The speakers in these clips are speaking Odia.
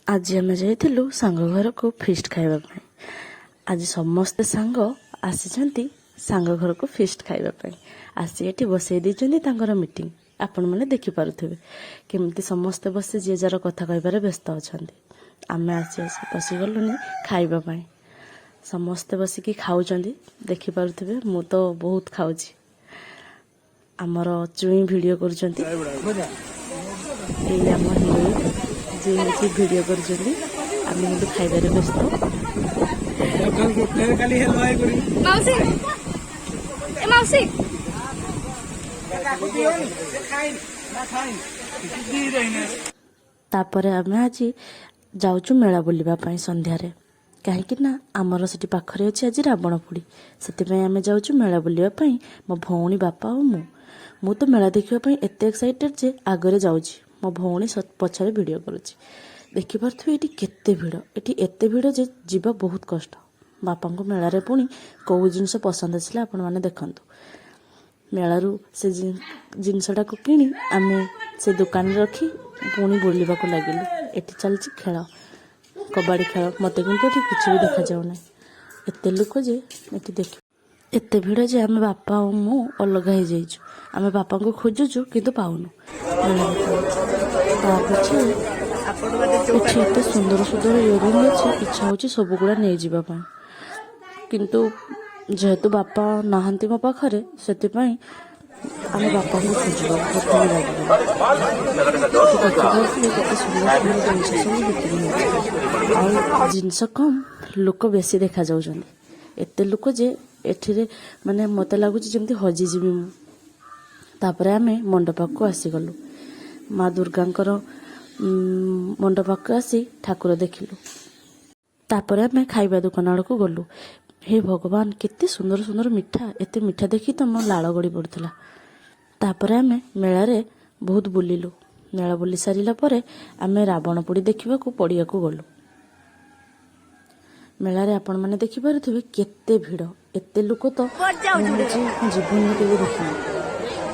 ଆଜି ଆମେ ଯାଇଥିଲୁ ସାଙ୍ଗ ଘରକୁ ଫିଷ୍ଟ ଖାଇବା ପାଇଁ। ଆଜି ସମସ୍ତେ ସାଙ୍ଗ ଆସିଛନ୍ତି ସାଙ୍ଗ ଘରକୁ ଫିଷ୍ଟ ଖାଇବା ପାଇଁ। ଆସି ଏଠି ବସେଇ ଦେଇଛନ୍ତି ତାଙ୍କର ମିଟିଂ। ଆପଣମାନେ ଦେଖିପାରୁଥିବେ କେମିତି ସମସ୍ତେ ବସି ଯିଏ ଯାହାର କଥା କହିବାରେ ବ୍ୟସ୍ତ ଅଛନ୍ତି। ଆମେ ଆସି ଆସି ବସିଗଲୁଣି ଖାଇବା ପାଇଁ। ସମସ୍ତେ ବସିକି ଖାଉଛନ୍ତି, ଦେଖିପାରୁଥିବେ। ମୁଁ ତ ବହୁତ ଖାଉଛି। ଆମର ଚୁଇଁ ଭିଡ଼ିଓ କରୁଛନ୍ତି। ଏଇ ଆମ ହିରୋଇନ୍, ଯିଏ ହେଉଛି ଭିଡ଼ିଓ କରୁଛନ୍ତି। ଆମେ କିନ୍ତୁ ଖାଇବାରେ ବ୍ୟସ୍ତ। କାଲି ହେଲୋ ହାଇ କରିବି। ମାଉସୀ, ଏ ମାଉସୀ। ତାକୁ ଦିଅନି, ସେ ଖାଇନି ନା, ଖାଇନି ଦିଇନି। ତାପରେ ଆମେ ଆଜି ଯାଉଛୁ ମେଳା ବୁଲିବା ପାଇଁ ସନ୍ଧ୍ୟାରେ, କାହିଁକି ନା ଆମର ସେଠି ପାଖରେ ଅଛି ଆଜି ରାବଣ ପୋଡ଼ି। ସେଥିପାଇଁ ଆମେ ଯାଉଛୁ ମେଳା ବୁଲିବା ପାଇଁ, ମୋ ଭଉଣୀ, ବାପା ଆଉ ମୁଁ। ମୁଁ ତ ମେଳା ଦେଖିବା ପାଇଁ ଏତେ ଏକ୍ସାଇଟେଡ୍ ଯେ ଆଗରେ ଯାଉଛି, ମୋ ଭଉଣୀ ପଛରେ ଭିଡ଼ିଓ କରୁଛି। ଦେଖିପାରୁଥିବେ ଏଠି କେତେ ଭିଡ଼। ଏଠି ଏତେ ଭିଡ଼ ଯେ ଯିବା ବହୁତ କଷ୍ଟ। ବାପାଙ୍କୁ ମେଳାରେ ପୁଣି କେଉଁ ଜିନିଷ ପସନ୍ଦ ଆସିଲା, ଆପଣମାନେ ଦେଖନ୍ତୁ। ମେଳାରୁ ସେ ଜିନିଷଟାକୁ କିଣି ଆମେ ସେ ଦୋକାନରେ ରଖି ପୁଣି ବୁଲିବାକୁ ଲାଗିଲୁ। ଏଠି ଚାଲିଛି ଖେଳ, କବାଡ଼ି ଖେଳ। ମୋତେ କିନ୍ତୁ ଏଠି କିଛି ବି ଦେଖାଯାଉନାହିଁ। ଏତେ ଲୋକ ଯେ ଏଠି ଦେଖି, ଏତେ ଭିଡ଼ ଯେ ଆମେ ବାପା ଆଉ ମୁଁ ଅଲଗା ହେଇଯାଇଛୁ। ଆମେ ବାପାଙ୍କୁ ଖୋଜୁଛୁ କିନ୍ତୁ ପାଉନୁ ମେଳା ଭିତରେ। ତା ପଛରେ ଏଠି ଏତେ ସୁନ୍ଦର ସୁନ୍ଦର ଇୟରିଂ ଅଛି, ଇଚ୍ଛା ହେଉଛି ସବୁଗୁଡ଼ା ନେଇଯିବା ପାଇଁ। କିନ୍ତୁ ଯେହେତୁ ବାପା ନାହାନ୍ତି ମୋ ପାଖରେ, ସେଥିପାଇଁ ଆମେ ବାପାଙ୍କୁ ଖୋଜିବାକୁ ପ୍ରଥମେ ଲାଗିଗଲୁ। ଏଠି ଦେଖିପାରୁଥିବେ କେତେ ସୁନ୍ଦର ସୁନ୍ଦର ଜିନିଷ ସବୁ ବିକ୍ରି ହେଉଛି। ଆଉ ଜିନିଷ କମ୍, ଲୋକ ବେଶୀ ଦେଖାଯାଉଛନ୍ତି। ଏତେ ଲୋକ ଯେ ଏଠିରେ ମାନେ ମୋତେ ଲାଗୁଛି ଯେମିତି ହଜିଯିବି ମୁଁ। ତାପରେ ଆମେ ମଣ୍ଡପ ପାଖକୁ ଆସିଗଲୁ। ମା ଦୁର୍ଗାଙ୍କର ମଣ୍ଡପ ପାଖକୁ ଆସି ଠାକୁର ଦେଖିଲୁ। ତାପରେ ଆମେ ଖାଇବା ଦୋକାନ ଆଡ଼କୁ ଗଲୁ। ହେ ଭଗବାନ, କେତେ ସୁନ୍ଦର ସୁନ୍ଦର ମିଠା! ଏତେ ମିଠା ଦେଖି ତ ମୋ ଲାଳ ଗଡ଼ି ପଡ଼ୁଥିଲା। ତାପରେ ଆମେ ମେଳାରେ ବହୁତ ବୁଲିଲୁ। ମେଳା ବୁଲି ସାରିଲା ପରେ ଆମେ ରାବଣ ପୋଡ଼ି ଦେଖିବାକୁ ପଡ଼ିଆକୁ ଗଲୁ। ମେଳାରେ ଆପଣମାନେ ଦେଖିପାରୁଥିବେ କେତେ ଭିଡ଼। ଏତେ ଲୋକ ତ ମୁଁ ହେଉଛି ମୋ ଜୀବନରେ କେବେ ଦେଖିନି।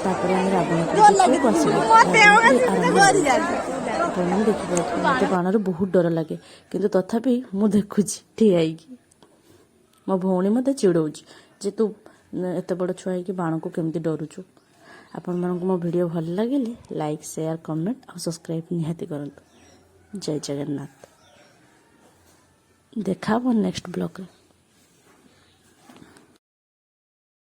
ତାପରେ ଆମେ ରାବଣ ପୋଡ଼ି ଦେଖିବାକୁ ଆସିଲୁ। ରାବଣ ପୋଡ଼ି ଆରମ୍ଭ ହେଲା। ଆପଣମାନେ ଦେଖିପାରୁଥିବେ, ମୋତେ ବାଣରୁ ବହୁତ ଡର ଲାଗେ, କିନ୍ତୁ ତଥାପି ମୁଁ ଦେଖୁଛି ଠିଆ ହେଇକି। ମୋ ଭଉଣୀ ମୋତେ ଚିଡ଼ଉଛି ଯେ ତୁ ଏତେ ବଡ଼ ଛୁଆ ହେଇକି ବାଣକୁ କେମିତି ଡରୁଛୁ? ଆପଣମାନଙ୍କୁ ମୋ ଭିଡ଼ିଓ ଭଲ ଲାଗିଲେ ଲାଇକ୍, ସେୟାର, କମେଣ୍ଟ ଆଉ ସବସ୍କ୍ରାଇବ୍ ନିହାତି କରନ୍ତୁ। ଜୟ ଜଗନ୍ନାଥ। ଦେଖା ହେବ ନେକ୍ସଟ ବ୍ଲଗ୍ରେ।